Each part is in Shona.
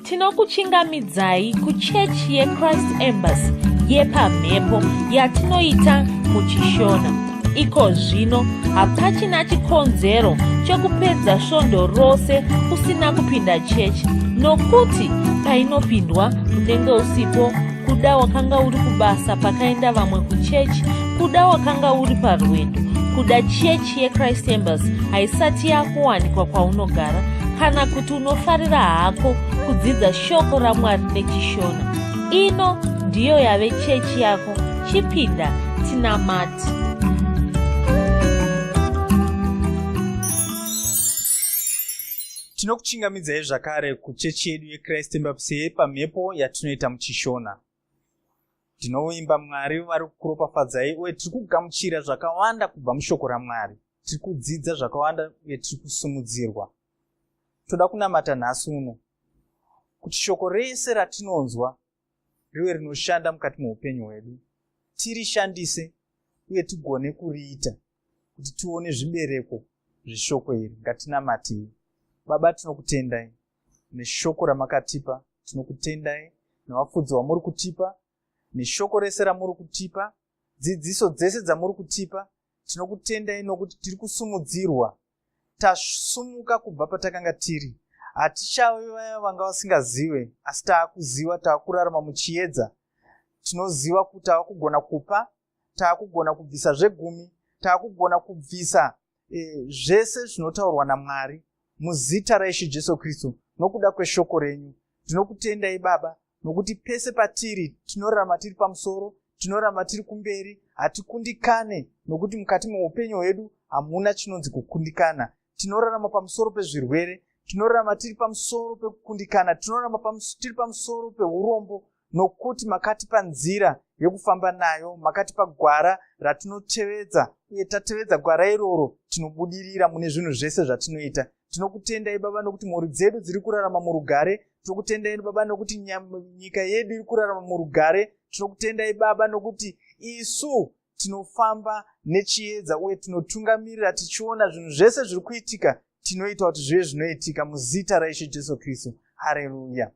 Tinokuchingamidzai kuchechi yeChrist Embassy yepamhepo yatinoita muChishona. Iko zvino hapachina chikonzero chekupedza svondo rose usina kupinda chechi nokuti painopindwa unenge usipo kuda wakanga uri kubasa pakaenda vamwe kuchechi kuda wakanga uri parwendo kuda chechi yechrist embassy haisati yakuwanikwa kwaunogara kana kuti unofarira hako kudzidza shoko ramwari nechishona ino ndiyo yave chechi yako chipinda tinamati Tinokuchingamidzai zvakare kuchechi yedu yeChrist Embassy yepamhepo yatinoita muChishona. Ndinovimba Mwari vari kukuropafadzai uye tiri kugamuchira zvakawanda kubva mushoko raMwari. Tiri kudzidza zvakawanda uye tiri kusumudzirwa. Toda kunamata nhasi uno kuti shoko rese ratinonzwa rive rinoshanda mukati meupenyu hwedu, tirishandise uye tigone kuriita kuti tione zvibereko zveshoko iri. Ngatinamatei. Baba, tinokutendai neshoko ramakatipa, tinokutendai nevafudzi vamuri kutipa, neshoko rese ramuri kutipa, dzidziso dzese dzamuri kutipa. Tinokutendai nokuti tiri kusumudzirwa tasumuka kubva patakanga tiri hatichavi vaya vanga vasingazive asi taakuziva taakurarama muchiedza tinoziva kuti tava kugona kupa taakugona kubvisa zvegumi taakugona kubvisa e, zvese zvinotaurwa namwari muzita raishe jesu kristu nokuda kweshoko renyu tinokutendai baba nokuti pese patiri tinorarama tiri pamusoro tinorarama tiri kumberi hatikundikane nokuti mukati meupenyu hwedu hamuna chinonzi kukundikana tinorarama pamusoro pezvirwere tinorarama tiri pamusoro pekukundikana tinorarama tiri pamusoro peurombo nokuti makatipa nzira yekufamba nayo makatipa gwara ratinotevedza uye tatevedza gwara iroro tinobudirira mune zvinhu zvese zvatinoita tinokutendai baba nokuti mhuri dzedu dziri kurarama murugare tinokutendai baba nokuti nyika yedu iri kurarama murugare tinokutendai baba nokuti isu tinofamba nechiedza uye tinotungamirira tichiona zvinhu zvese zviri kuitika tinoita kuti zvive zvinoitika muzita raishe jesu kristu hareruya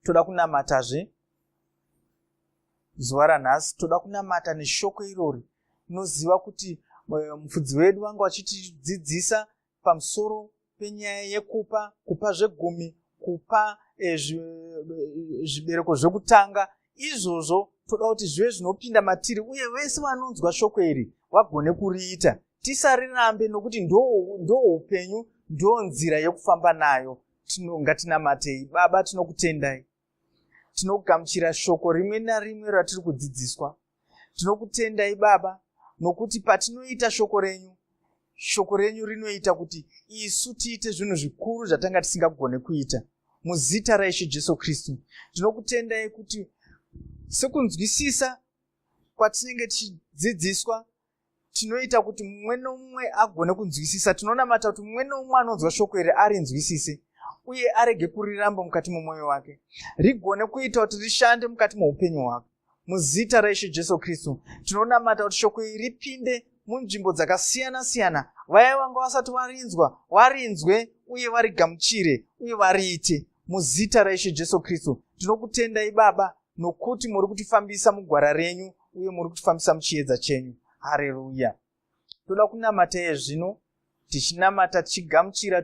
toda kunamatazve zuva ranhasi toda kunamata neshoko irori tinoziva kuti eh, mufudzi wedu vanga vachitidzidzisa pamusoro penyaya yekupa kupa zvegumi kupa eh, eh, zvibereko zvekutanga izvozvo toda kuti zvive zvinopinda matiri uye vese vanonzwa shoko iri vagone kuriita tisarirambe nokuti ndo upenyu ndo nzira yekufamba nayo ngatinamatei baba tinokutendai tinogamuchira shoko rimwe narimwe ratiri kudzidziswa tinokutendai baba nokuti patinoita shoko renyu shoko renyu rinoita kuti isu tiite zvinhu zvikuru zvatanga tisingagone kuita muzita raishe jesu kristu tinokutendai kuti sekunzwisisa kwatinenge tichidzidziswa tinoita kuti mumwe nomumwe agone kunzwisisa tinonamata kuti mumwe nomumwe anonzwa shoko iri arinzwisise uye arege kuriramba mukati momwoyo wake rigone kuita kuti rishande mukati moupenyu hwake muzita raishe jesu kristu tinonamata kuti shoko iri ripinde munzvimbo dzakasiyana siyana vaya vanga vasati varinzwa varinzwe uye varigamuchire uye variite muzita raishe jesu kristu tinokutendai baba nokuti muri kutifambisa mugwara renyu uye muri kutifambisa muchiedza chenyu hareruya toda kunamata iye zvino tichinamata tichigamuchira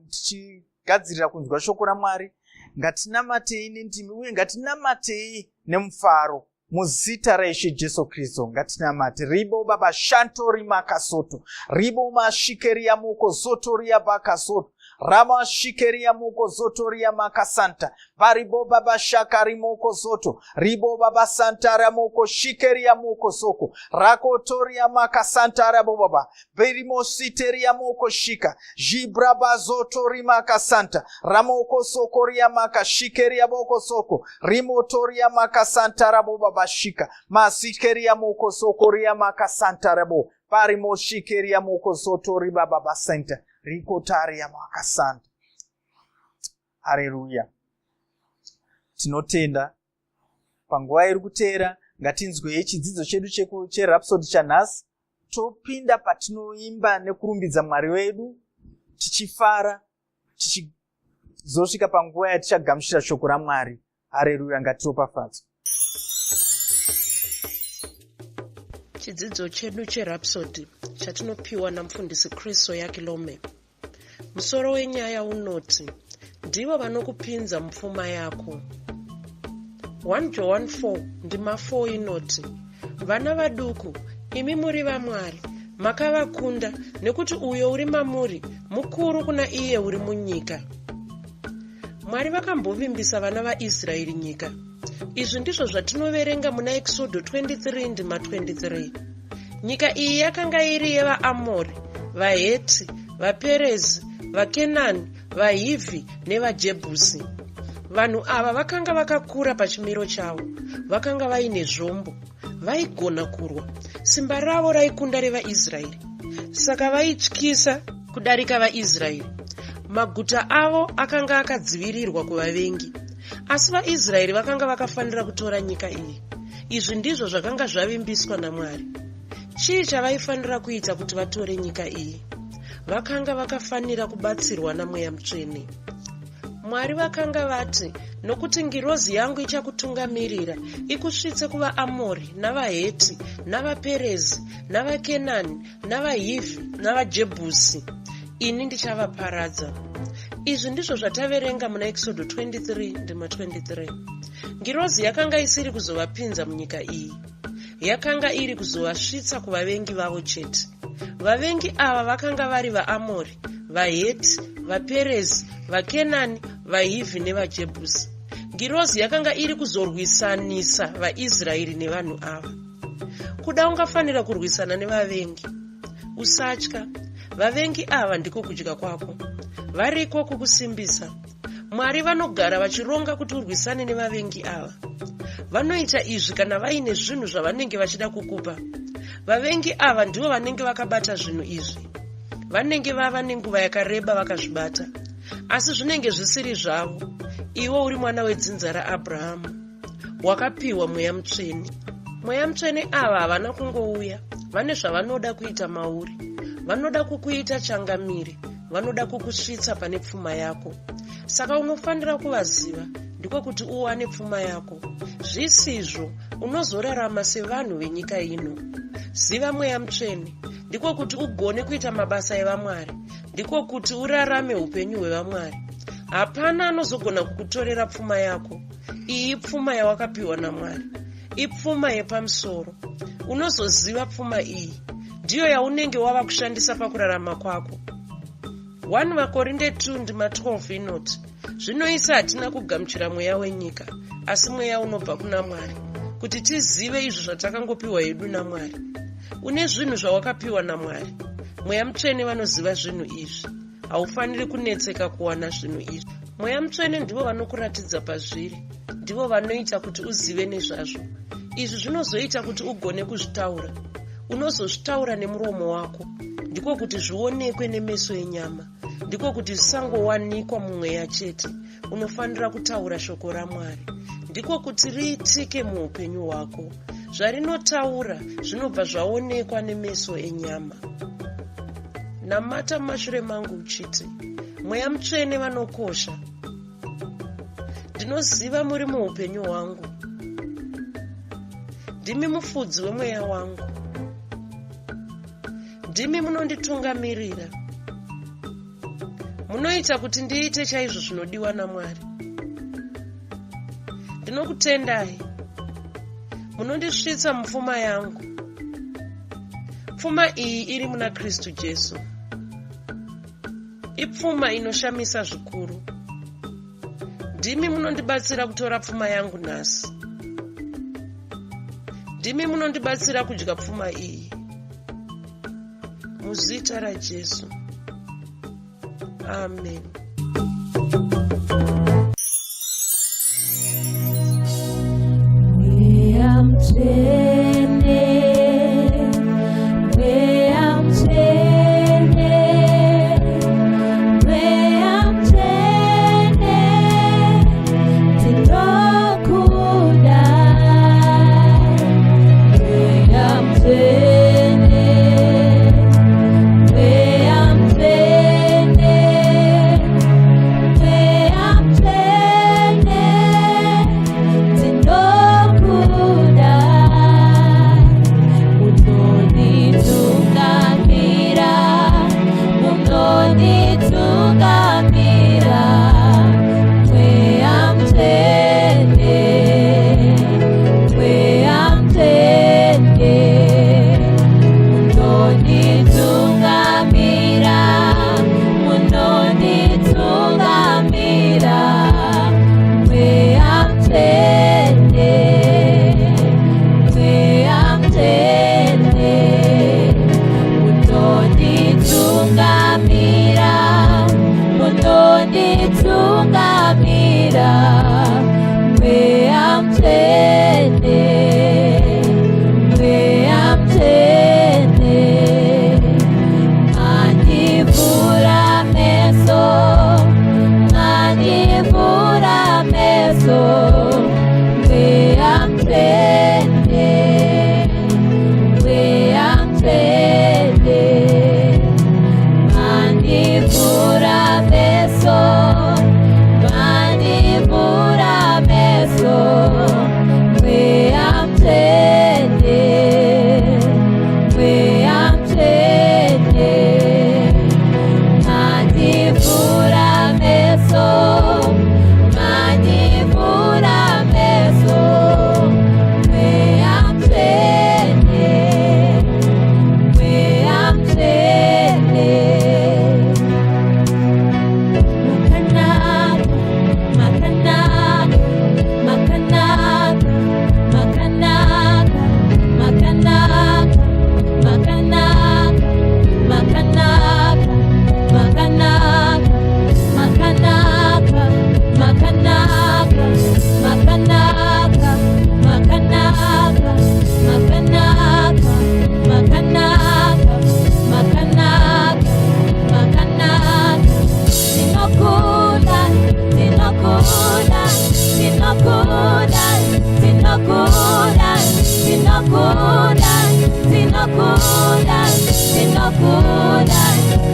tichigadzirira kunzwa shoko ramwari ngatinamatei nendimi uye ngatinamatei nemufaro muzita raishe jesu kristu ngatinamate ribo baba shanto rimakasoto ribo mashikeria moko zotoria bakasoto ramashikeria moko zotoria makasanta varibo baba shaka rimoko zoto ribo baba santa ramoko shikeria moko soko rakotoria makasanta rabo baba berimositeria moko shika jibrabazoto rimakasanta ramoko sokoria makashikeria boko soko rimotoria makasanta rabo baba shika masikeria moko sokoria makasanta rabo parimoshikeria moko sotori baba basenta rikotaria makasanta hareruya tinotenda panguva iri kuteera ngatinzwei chidzidzo chedu cherapsody chanhasi topinda patinoimba nekurumbidza mwari wedu tichifara Tizosvika panguva yatichagamuchira shoko raMwari. Hareruya, ngatiropafadzwe. Chidzidzo chedu cheRhapsody chatinopiwa naMufundisi Chris Oyakilome. Musoro wenyaya unoti ndivo vanokupinza mupfuma yako. 1 Johani 4 ndima 4 inoti vana vaduku imi muri vaMwari makavakunda nekuti uyo uri mamuri mukuru kuna iye uri munyika. Mwari vakambovimbisa vana vaIsraeri nyika. Izvi ndizvo zvatinoverenga muna Ekisodho 23 ndima 23. Nyika iyi yakanga iri yevaAmori, vaHeti, vaPerezi, vaKenani, vaHivhi nevaJebhusi. Vanhu ava vakanga vakakura pachimiro chavo, vakanga vaine zvombo, vaigona kurwa. Simba ravo raikunda revaIsraeri, saka vaityisa kudarika vaIsraeri. Maguta avo akanga akadzivirirwa kuvavengi. Asi vaIsraeri vakanga vakafanira kutora nyika iyi. Izvi ndizvo zvakanga zvavimbiswa naMwari. Chii chavaifanira kuita kuti vatore nyika iyi? Vakanga vakafanira kubatsirwa naMweya Mutsvene. Mwari vakanga vati, Nokuti ngirozi yangu ichakutungamirira, ikusvitse kuvaAmori, navaHeti, navaPerezi, navaKenani, navaHivhi, navaJebhusi, ini ndichavaparadza. Izvi ndizvo zvataverenga muna Ekisodho 23 ndima 23. Ngirozi yakanga isiri kuzovapinza munyika iyi. Yakanga iri kuzovasvitsa kuvavengi vavo chete. Vavengi ava vakanga vari vaAmori, vaHeti, vaPerezi, vaKenani, vaHivhi nevaJebhusi. Ngirozi yakanga iri kuzorwisanisa vaIsraeri nevanhu ava. Kuda ungafanira kurwisana nevavengi. Usatya, vavengi ava ndiko kudya kwako. Variko kukusimbisa. Mwari vanogara vachironga kuti urwisane nevavengi ava. Vanoita izvi kana vaine zvinhu zvavanenge vachida kukupa. Vavengi ava ndivo vanenge vakabata zvinhu izvi. Vanenge vava nenguva yakareba vakazvibata. Asi zvinenge zvisiri zvavo. Iwe uri mwana wedzinza raAbrahamu. Wakapiwa Mweya Mutsvene. Mweya Mutsvene ava havana kungouya. Vane zvavanoda kuita mauri. Vanoda kukuita changamire. Vanoda kukusvitsa pane pfuma yako. Saka unofanira kuvaziva. Ndiko kuti uwane pfuma yako. Zvisizvo, unozorarama sevanhu venyika ino. Ziva Mweya Mutsvene. Ndiko kuti ugone kuita mabasa evaMwari. Ndiko kuti urarame upenyu hwevaMwari. Hapana anozogona kukutorera pfuma yako. Iyi ipfuma yawakapiwa naMwari. Ipfuma yepamusoro. Unozoziva pfuma iyi. Ndiyo yaunenge wava kushandisa pakurarama kwako. 1 Vakorinde 2 ndima 12 inoti, Zvino isi hatina kugamuchira mweya wenyika, asi mweya unobva kuna Mwari, kuti tizive izvo zvatakangopiwa hedu naMwari. Une zvinhu zvawakapiwa naMwari. Mweya Mutsvene vanoziva zvinhu izvi. Haufaniri kunetseka kuwana zvinhu izvi. Mweya Mutsvene ndivo vanokuratidza pazviri. Ndivo vanoita kuti uzive nezvazvo. Izvi zvinozoita kuti ugone kuzvitaura. Unozozvitaura nemuromo wako. Ndiko kuti zvionekwe nemeso enyama. Ndiko kuti zvisangowanikwa mumweya chete. Unofanira kutaura shoko raMwari. Ndiko kuti riitike muupenyu hwako. Zvarinotaura zvinobva zvaonekwa nemeso enyama. Namata mumashure mangu uchiti, Mweya Mutsvene vanokosha. Ndinoziva muri muupenyu hwangu. Ndimi mufudzi wemweya wangu. Ndimi munonditungamirira. Munoita kuti ndiite chaizvo zvinodiwa naMwari. Ndinokutendai. Munondisvitsa mupfuma yangu. Pfuma iyi iri muna Kristu Jesu. Ipfuma inoshamisa zvikuru. Ndimi munondibatsira kutora pfuma yangu nhasi. Ndimi munondibatsira kudya pfuma iyi. Muzita raJesu. Amen. Mweya Mutsvene, Mweya Mutsvene, Mweya Mutsvene, ndinokuda. Mweya Mutsvene, Mweya Mutsvene.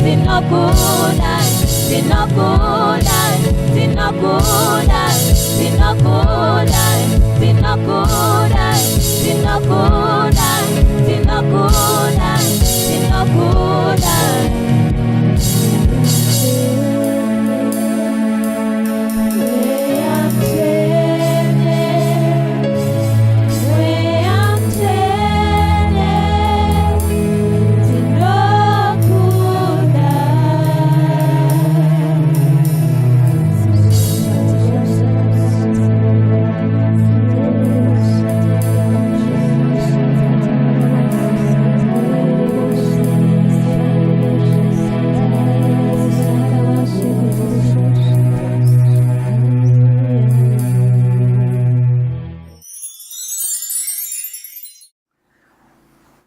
Tinokudai, tinokudai, tinokudai, tinokudai, tinokudai, tinokudai, tinokudai, tinokudai.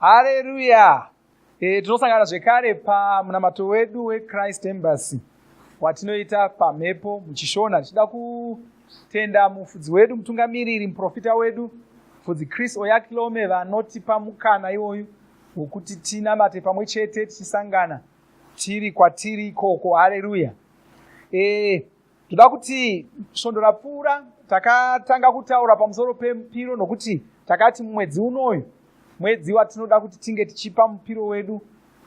Hareruya! E, tinosangana zvekare pamunamato wedu weChrist Embassy watinoita pamhepo muchishona tichida kutenda mufudzi wedu mutungamiriri muprofita wedu mufudzi Chris Oyakilome vanotipa mukana iwoyu wokuti tinamate pamwe chete tichisangana tiri kwatiri ikoko. Hareruya! E, Ndoda kuti svondo rapfuura takatanga kutaura pamusoro pemupiro nokuti takati mumwedzi unoyu mwedzi watinoda kuti tinge tichipa mupiro wedu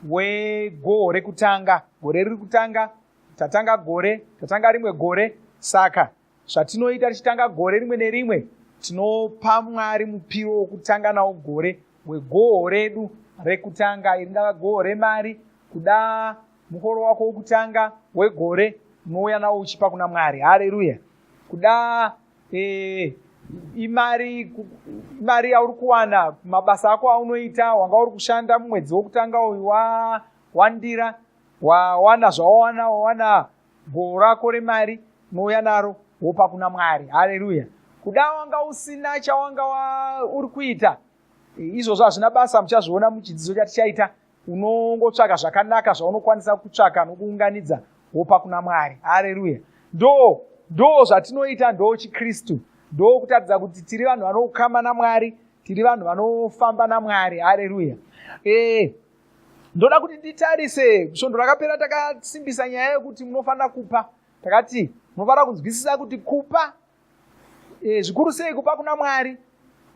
wegoho rekutanga. Gore riri kutanga, tatanga gore, tatanga rimwe gore. Saka zvatinoita tichitanga gore rimwe nerimwe tinopa Mwari mupiro wokutanga nawo gore wegoho redu rekutanga. Iri ringava goho remari, kuda Mukoro wako wokutanga wegore unouya nawo uchipa kuna Mwari. Hareruya! Kuda e, imari imari yauri kuwana mabasa ako aunoita, wanga uri kushanda mumwedzi wokutanga uyu wandira, wawana zvawawana, wawana goho rako remari, unouya naro wopa kuna Mwari. Hareruya! Kuda wanga usina chawanga uri kuita, izvozvo hazvina basa, muchazviona muchidzidzo chatichaita. Unongotsvaka zvakanaka zvaunokwanisa kutsvaka nokuunganidza wopa kuna Mwari. Hareruya! Ndo ndo zvatinoita, ndo chiKristu, ndo kutaridza kuti tiri vanhu vanoukama naMwari, tiri vanhu vanofamba naMwari. Hareruya! E, ndoda kuti nditarise svondo rakapera takasimbisa nyaya yekuti munofanira kupa. Takati munofanira kunzwisisa kuti kupa e, zvikuru sei kupa kuna Mwari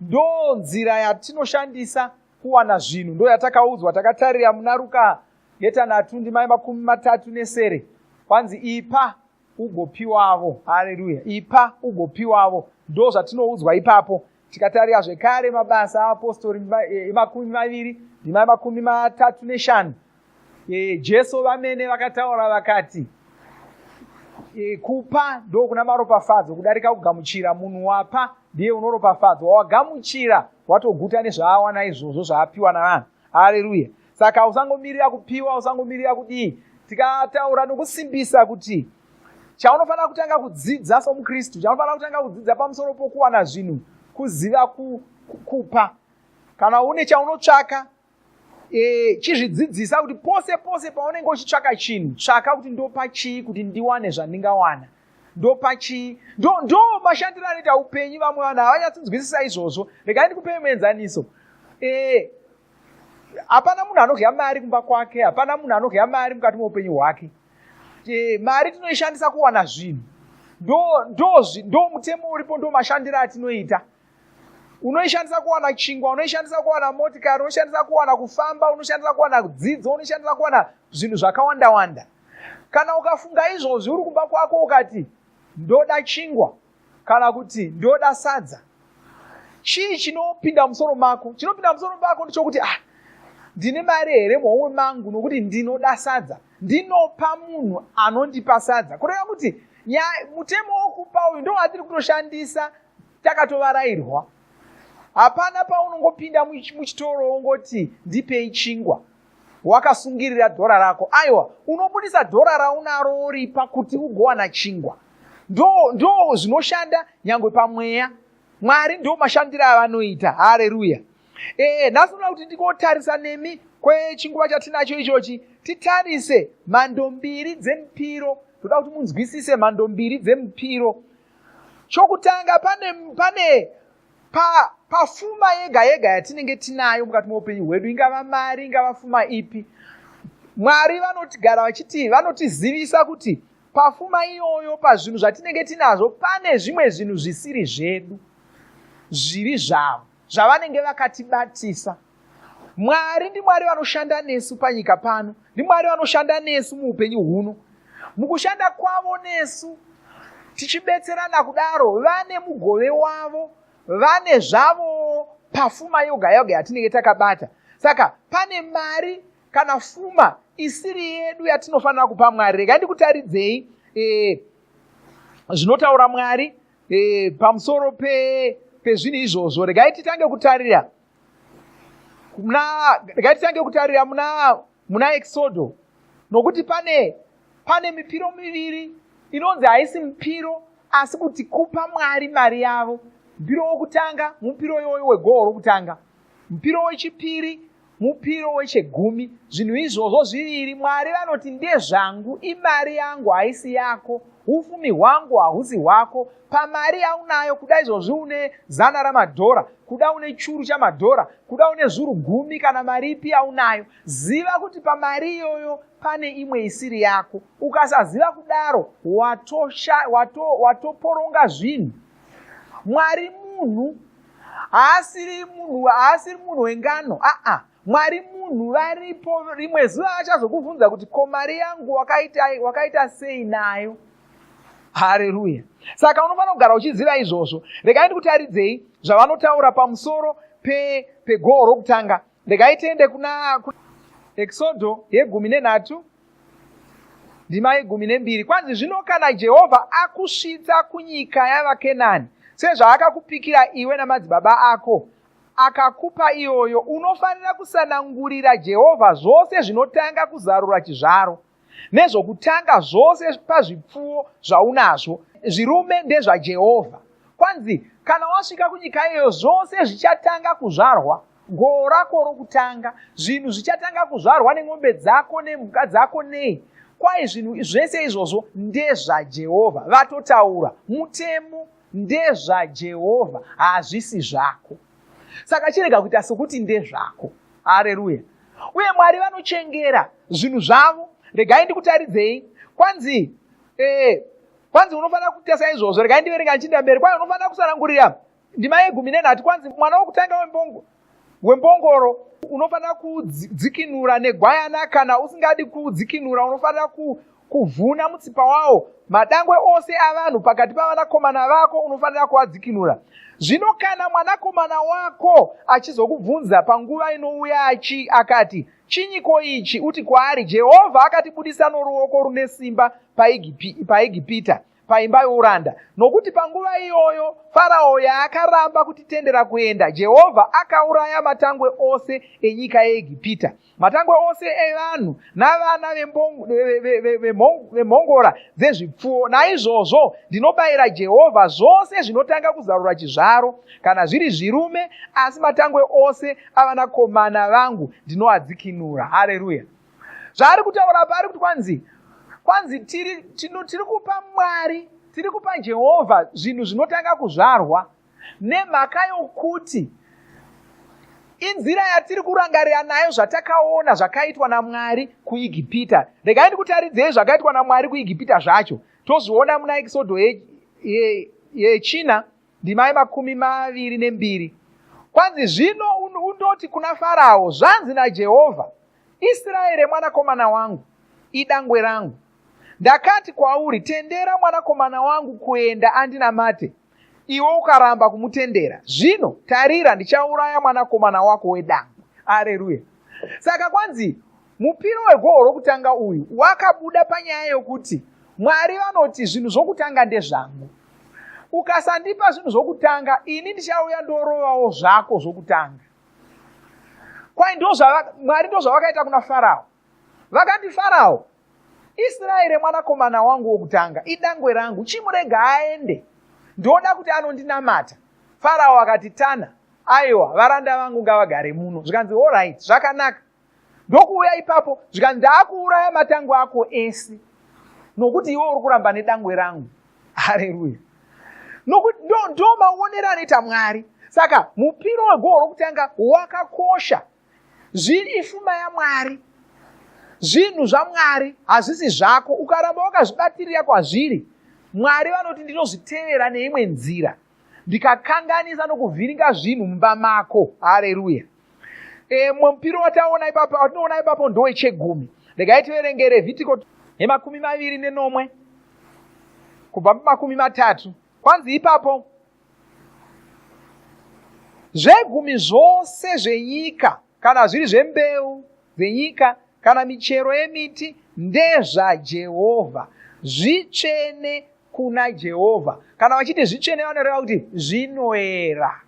ndo nzira yatinoshandisa kuwana zvinhu, ndo yatakaudzwa takatarira muna Ruka yetanhatu ndima yemakumi matatu nesere kwanzi ipa ugopiwavo. Haleluya! Ipa ugopiwavo, ndo zvatinoudzwa ipapo. Tikatarira zvekare mabasa aapostori emakumi maviri ndima yemakumi matatu neshanu E, Jesu vamene vakataura vakati e, kupa ndokuna maropafadzo kudarika kugamuchira. Munhu wapa ndiye unoropafadzwa, wagamuchira watoguta nezvaawana izvozvo zvaapiwa navanhu. Haleluya! Saka usangomirira kupiwa, usangomirira kudii. Tikataura nokusimbisa kuti chaunofanira kutanga kudzidza somuKristu, chaunofanira kutanga kudzidza pamusoro pokuwana zvinhu, kuziva ku, kupa. Kana une chaunotsvaka E, chizvidzidzisa kuti pose pose paunenge uchitsvaka chinhu, tsvaka kuti ndopa chii kuti ndiwane zvandingawana, ndopa chii. Ndo, ndo mashandiro anoita upenyu. Vamwe vanhu havanyatsinzwisisa izvozvo. Regai ndikupei muenzaniso. E, hapana munhu anodya mari kumba kwake, hapana munhu anodya mari mukati meupenyu hwake. E, mari tinoishandisa kuwana zvinhu. Ndo, ndo, ndo mutemo uripo, ndo mashandiro atinoita. Unoishandisa kuwana chingwa, unoishandisa kuwana motikari, unoshandisa kuwana kufamba, unoshandisa kuwana dzidzo, unoshandisa kuwana zvinhu zvakawanda wanda. Kana ukafunga izvozvi uri kumba kwako ukati ndoda chingwa kana kuti ndoda sadza, chii chinopinda musoro mako? Chinopinda musoro mako ndechokuti ah, ndine mari here muhomwe mangu nokuti ndinoda sadza, ndinopa munhu anondipa sadza. Kureva kuti mutemo wokupa uyu ndowatiri kutoshandisa takatovarairwa. Hapana paunongopinda muchitoro wongoti ndipei chingwa wakasungirira dhora rako. Aiwa, unobudisa dhora raunaro woripa kuti ugowana chingwa. Ndo, ndo zvinoshanda nyangwe pamweya. Mwari ndo mashandiro avanoita. Hareruya. E, nhasi unoda kuti ndikotarisa nemi kwechinguva chatinacho ichochi, titarise mhando mbiri dzemupiro. Ndoda kuti munzwisise mhando mbiri dzemupiro. Chokutanga, pane, pane pa, pafuma yega yega yatinenge tinayo mukati meupenyu hwedu, ingava mari, ingava fuma ipi, Mwari vanotigara vachiti vanotizivisa kuti pafuma iyoyo, pazvinhu zvatinenge tinazvo, pane zvimwe zvinhu zvisiri zvedu, zviri zvavo, zvavanenge vakatibatisa. Mwari ndiMwari vanoshanda nesu panyika pano, ndiMwari vanoshanda nesu muupenyu huno. Mukushanda kwavo nesu tichibetserana kudaro, vane mugove wavo, vane zvavowo pafuma yoga yoga yatinenge takabata. Saka pane mari kana fuma isiri yedu yatinofanira kupa Mwari. Regai ndikutaridzei e, zvinotaura Mwari e, pamusoro pezvinhu pe izvozvo. Regai titange kutarira muna regai titange kutarira muna muna Exodo, nokuti pane pane mipiro miviri inonzi haisi mipiro asi kuti kupa Mwari mari yavo. Mupiro wokutanga mupiro iwoyo wegoho rokutanga, mupiro wechipiri mupiro wechegumi. Zvinhu izvozvo zviviri Mwari vanoti ndezvangu, imari yangu haisi yako, ufumi hwangu hahusi hwako. Pamari yaunayo, kuda izvozvi une zana ramadhora, kuda une churu chamadhora, kuda une zvuru gumi kana mari ipi yaunayo, ziva kuti pamari iyoyo pane imwe isiri yako. Ukasaziva kudaro watoporonga wato, wato zvinhu. Mwari munhu haasiri munhu, haasiri munhu wengano aa. Mwari munhu varipo. Rimwe zuva vachazokubvunza kuti ko mari yangu wakaita, wakaita sei nayo? Hareruya! Saka unofanira kugara uchiziva izvozvo. Regai ndikutaridzei zvavanotaura pamusoro pegoho pe rokutanga. Regai tiende kuna Exodo yegumi nenhatu ndima yegumi nembiri. Kwanzi, zvino kana Jehovha akusvitsa kunyika yavaKenani, sezvaakakupikira iwe namadzibaba ako, akakupa iyoyo, unofanira kusanangurira Jehovha zvose zvinotanga kuzarura chizvaro, nezvokutanga zvose pazvipfuwo zvaunazvo, zvirume ndezvaJehovha. Kwanzi, kana wasvika kunyika iyoyo, zvose zvichatanga kuzvarwa, goho rako rokutanga, zvinhu zvichatanga kuzvarwa nen'ombe dzako nemhuka dzako nei. Kwai zvinhu zvese izvozvo ndezvaJehovha. Vatotaura mutemo, ndezvaJehovha, hazvisi zvako. Saka chirega kuita sokuti ndezvako. Hareruya! Uye Mwari vanochengera zvinhu zvavo. Regai ndikutaridzei. Kwanzi eh, kwanzi unofanira kuita saizvozvo. Regai ndiverenga ndichienda mberi. Kwai unofanira kusanangurira ndima yegumi nenhatu. Kwanzi mwana wokutanga wembongo wembongoro unofanira kudzikinura negwayana. Kana usingadi kudzikinura, unofanira ku, kuvhuna mutsipa wawo. Madangwe ose avanhu pakati pavanakomana vako unofanira kuvadzikinura. Zvino kana mwanakomana wako achizokubvunza panguva inouya achi akati, Chinyiko ichi? Uti kwaari, Jehovha akatibudisa noruoko rune simba paEgipita, paimba youranda. Nokuti panguva iyoyo Farao yaakaramba kutitendera kuenda, Jehovha akauraya matangwe ose enyika yeEgipita, matangwe ose evanhu navana vemhongora dzezvipfuwo. Naizvozvo ndinobayira Jehovha zvose zvinotanga kuzarura chizvaro, kana zviri zvirume, asi matangwe ose avanakomana vangu ndinoadzikinura. Hareruya! Zvaari kutaura apa, ari kuti kwanzi kwanzi tiri, tino, tiri kupa Mwari, tiri kupa Jehovha zvinhu zvinotanga kuzvarwa nemhaka yokuti inzira yatiri kurangarira nayo zvatakaona zvakaitwa naMwari kuEgipita. Regai ndikutaridzei zvakaitwa naMwari kuEgipita zvacho. Tozviona muna Ekisodho yechina ye, ye ndima yemakumi maviri nembiri. Kwanzi, zvino undoti kuna Farao, zvanzi naJehovha, Israeri mwanakomana wangu, idangwe rangu. Ndakati kwauri, tendera mwanakomana wangu kuenda andinamate, iwe ukaramba kumutendera. Zvino tarira, ndichauraya mwanakomana wako wedangwe. Areruya! Saka kwanzi mupiro wegoho rokutanga uyu wakabuda panyaya yokuti Mwari vanoti zvinhu zvokutanga ndezvangu. Ukasandipa zvinhu zvokutanga, ini ndichauya ndorovawo zvako zvokutanga. Kwai ndozvava, Mwari ndozvavakaita kuna Farao. Vakati Farao, Israeri mwanakomana wangu wokutanga, idangwe rangu, chimurega aende. Ndoda kuti anondinamata. Farao akati, Tana, aiwa, varanda vangu ngavagare muno. Zvikanzi, alright, zvakanaka. Ndokuuya ipapo, zvikanzi, ndaakuuraya matangwe ako ese, nokuti iwe uri kuramba nedangwe rangu. Hareruya. Nokuti ndo, ndo maonero anoita Mwari. Saka mupiro wegoho rokutanga wakakosha. Zviri ifuma yaMwari. Zvinhu zvaMwari hazvisi zvako. Ukaramba wakazvibatirira kwazviri, Mwari vanoti ndinozvitevera neimwe nzira ndikakanganisa nokuvhiringa zvinhu mumba mako. Hareruya. E, mumwe mupiro wataona ipapo watinoona ipapo ndowechegumi. Regai tiverenge Revhitiko yemakumi maviri nenomwe kubva pamakumi matatu. Kwanzi ipapo zvegumi zvose zvenyika kana zviri zvembeu dzenyika kana michero yemiti ndezvaJehovha, zvitsvene kuna Jehovha. Kana vachiti zvitsvene vanoreva kuti zvinoera.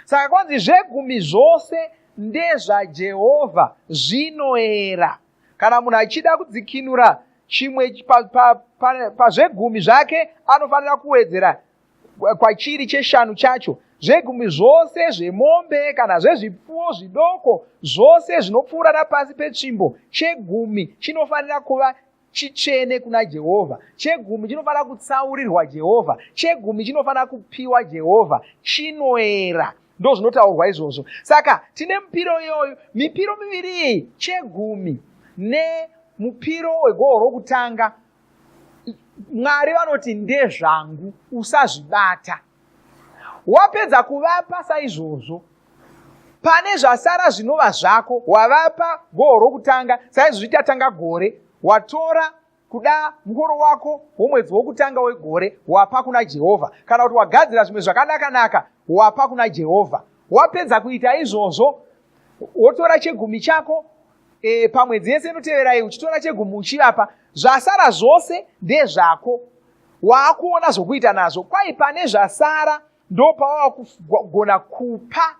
Saka kwanzi zvegumi zvose ndezvaJehovha, zvinoera. Kana munhu achida kudzikinura chimwe pazvegumi pa, pa, zvake anofanira kuwedzera kwachiri cheshanu chacho zvegumi zvose zvemombe kana zvezvipfuwo zvidoko zvose zvinopfuura napasi petsvimbo chegumi chinofanira kuva chitsvene kuna Jehovha. Chegumi chinofanira kutsaurirwa Jehovha. Chegumi chinofanira kupiwa Jehovha. Chinoera. Ndozvinotaurwa izvozvo. Saka tine mupiro iyoyo, mipiro miviri iyi, chegumi nemupiro wegohwo rokutanga. Mwari vanoti ndezvangu, usazvibata. Wapedza kuvapa saizvozvo, pane zvasara zvinova zvako, wavapa goho rokutanga, saizvozvi tatanga gore, watora kuda mukoro wako womwedzi wokutanga wegore, wapa kuna Jehovha, kana kuti wagadzira zvimwe zvakanaka-naka, wapa kuna Jehovha. Wapedza kuita izvozvo, wotora chegumi chako e, pamwedzi yese inotevera iyi uchitora chegumi uchivapa, zvasara zvose ndezvako. Waakuona zvokuita nazvo. Kwai pane zvasara ndopawava kugona kupa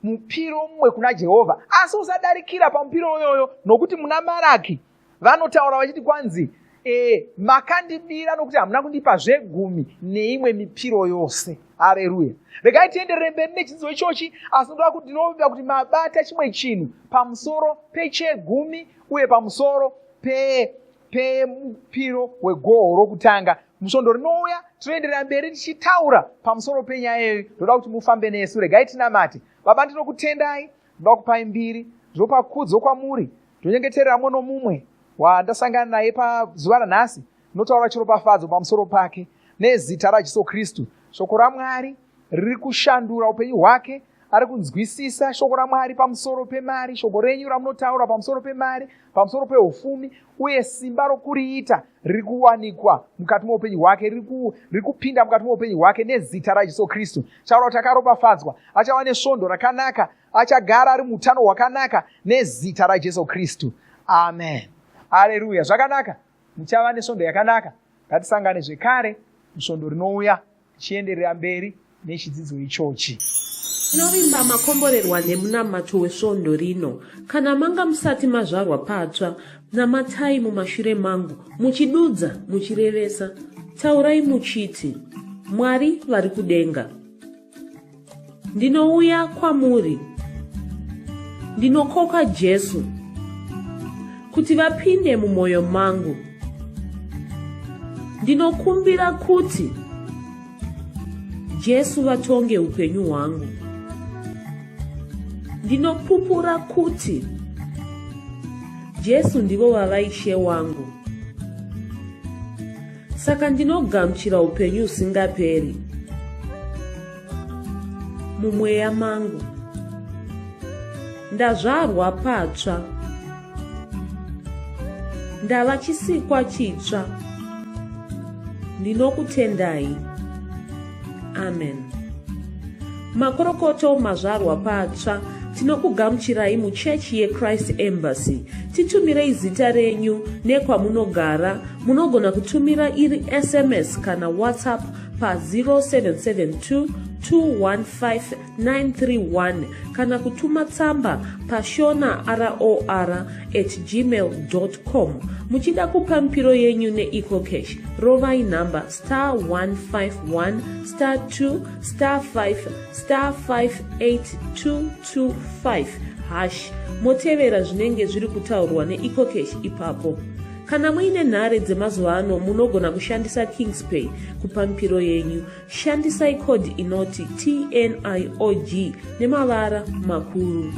mupiro mumwe kuna Jehovha. Asi usadarikira pamupiro uyoyo nokuti muna Maraki vanotaura vachiti kwanzi e, makandibira nokuti hamuna kundipa zvegumi neimwe mipiro yose. Hareruya. Regai tienderere mberi nechidzidzo ichochi, asi ndoda kuti ndinovimba kuti mabata chimwe chinhu pamusoro pechegumi uye pamusoro pe pemupiro wegoho rokutanga. Musvondo rinouya tinoenderera mberi tichitaura pamusoro penyaya iyoyi. Ndoda kuti mufambe nesu. Regai tinamate. Baba, ndinokutendai, ndinoda kupai mbiri, ndinopa kudzo kwamuri. Ndinonyengeterera mumwe nomumwe wandasangana naye pazuva ranhasi. Ndinotaura chiropafadzo pamusoro pake nezita raJesu Kristu. Shoko raMwari riri kushandura upenyu hwake ari kunzwisisa shoko raMwari pamusoro pemari, shoko renyu ramunotaura pamusoro pemari, pamusoro peufumi, uye simba rokuriita riri kuwanikwa mukati meupenyu hwake, riri kupinda mukati meupenyu hwake nezita raJesu Kristu. Taura kuti akaropafadzwa, achava nesvondo rakanaka, achagara ari muutano hwakanaka nezita raJesu Kristu. Amen. Aleluya. Zvakanaka. Muchava nesvondo yakanaka. Ngatisangane zvekare musvondo rinouya. Tichienderera mberi nechidzidzo ichochi. Tinovimba makomborerwa nemunamato wesvondo rino. Kana manga musati mazvarwa patsva, namatai mumashure mangu, muchidudza, muchirevesa. Taurai muchiti, Mwari vari kudenga. Ndinouya kwamuri. Ndinokoka Jesu kuti vapinde mumwoyo mangu. Ndinokumbira kuti Jesu vatonge upenyu hwangu. Ndinopupura kuti Jesu ndivo vava Ishe wangu. Saka ndinogamuchira upenyu husingaperi mumweya mangu. Ndazvarwa patsva. Ndava chisikwa chitsva. Ndinokutendai. Amen. Makorokoto mazvarwa patsva tinokugamuchirai muchechi yeChrist Embassy. Titumirei zita renyu nekwamunogara. Munogona kutumira iri SMS kana WhatsApp pa 0772 215 931 kana kutuma tsamba pashona ror at gmail com. Muchida kupa mipiro yenyu neEcoCash, rovai nhamba star 151 star 2 star 5 star 58225 hash motevera zvinenge zviri kutaurwa neEcoCash ipapo. Kana muine nhare dzemazuva ano munogona kushandisa Kingspay kupa mipiro yenyu. Shandisai code inoti TNIOG nemavara makuru.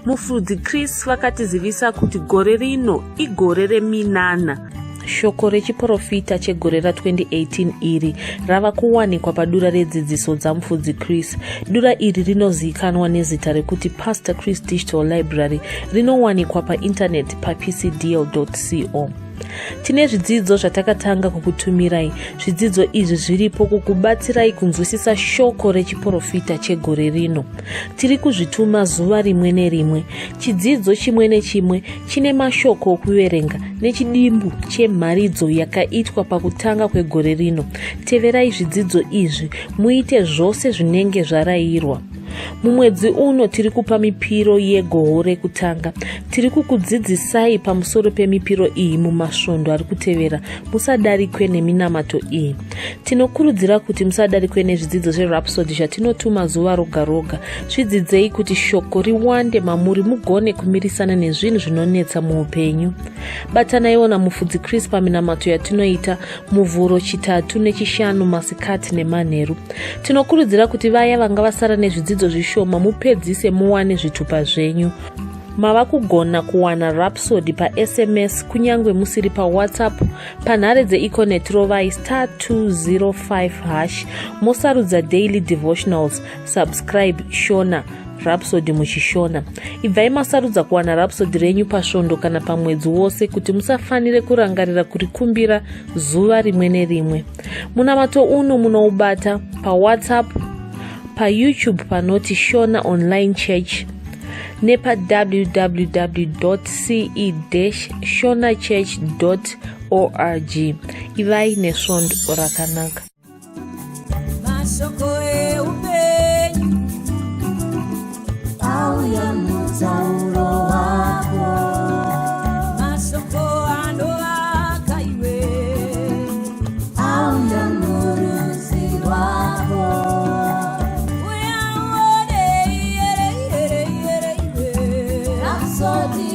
Mufudzi Chris vakatizivisa kuti gore rino igore reminana. Shoko rechiporofita chegore ra2018 iri rava kuwanikwa padura redzidziso dzaMufudzi Chris. Dura iri rinozivikanwa nezita rekuti Pastor Chris Digital Library rinowanikwa paintaneti papcdl.co. Tine zvidzidzo zvatakatanga kukutumirai. Zvidzidzo izvi zviripo kukubatsirai kunzwisisa shoko rechiporofita chegore rino. Tiri kuzvituma zuva rimwe nerimwe. Chidzidzo chimwe nechimwe chine mashoko okuverenga nechidimbu chemharidzo yakaitwa pakutanga kwegore rino. Teverai zvidzidzo izvi muite zvose zvinenge zvarayirwa. Mumwedzi uno tiri kupa mipiro yegoho rekutanga. Tiri kukudzidzisai pamusoro pemipiro iyi mumasvondo ari kutevera. Musadarikwe neminamato iyi. Tinokurudzira kuti musadarikwe nezvidzidzo zveRhapsody zvatinotuma zuva roga roga. Zvidzidzei kuti shoko riwande mamuri mugone kumirisana nezvinhu zvinonetsa muupenyu. Batanaiwo naMufudzi Chris paminamato yatinoita Muvhuro, Chitatu neChishanu masikati nemanheru. Tinokurudzira kuti vaya vanga vasara nezvidzidzo zvishoma mupedzise muwane zvitupa zvenyu. Mava kugona kuwana Rhapsody paSMS kunyange musiri paWhatsApp. Panhare dzeEconet rovai star 205 hash mosarudza Daily Devotionals, subscribe Shona Rhapsody muchiShona. Ibvai masarudza kuwana Rhapsody renyu pasvondo kana pamwedzi wose kuti musafanire kurangarira kurikumbira zuva rimwe nerimwe. Munamato uno munoubata paWhatsApp, paYouTube panoti Shona Online Church nepa www.ce-shonachurch.org. Ivai nesvondo rakanaka. Mashoko eupenyu auya mutauro wako. Mashoko anovaka iwe auya murudzi rwako. Uya uone iyere iyere iyere iwe. Rhapsody.